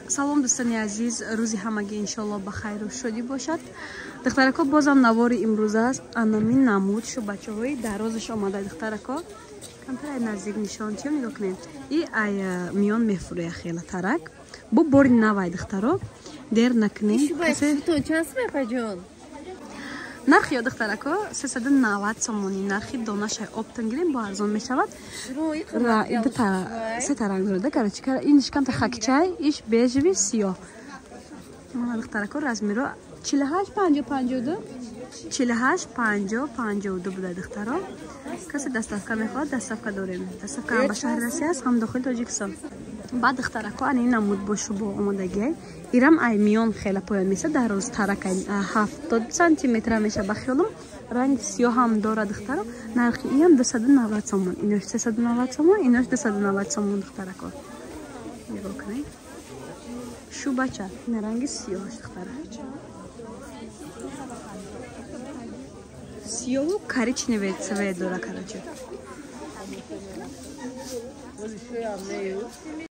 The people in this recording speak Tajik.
Салом, дӯстони азиз, рӯзи ҳамагӣ иншоалло ба хайру шодӣ бошад. Духтарако, бозам навори имрӯза аст. Анами намуд шу бачаҳои дарозаш омада, духтарако. Камтар ай наздик нишон чием, нигоҳ кунед. И ай миён мефурӯя хела тарак. Бо бори навай, духтаро. Дер накунем. Нархи ё, духтарако, 390 сомонӣ. Нархи донашай оптон гирем, бо арзон мешавад. Сета ранг дорада, короче, иниш камта хакчай, иш бежевый, сиёҳ. Духтарако, размеро 48, 50, 52, 48, 50, 52 буда, духтаро. Касе доставка мехоҳад, доставка дорем. Доставка ҳам ба шаҳри Россия аст, ҳам дохили Тоҷикистон. Баъд, духтарако, ани намуд бошу бо омодагиай. Ирам ай миён хела поён меса, дароз тарак, 70 сантиметра меша ба хиёлам. Ранги сиёҳ ҳам дорад, духтаро. Нархи иам 290 сомон. Инош 390 сомон, инош 290 сомон, духтарако. Нигоҳ кунед. Шу бача, ина ранги сиёҳаш, духтара. Сиёҳу коричневый цвет дора, короче.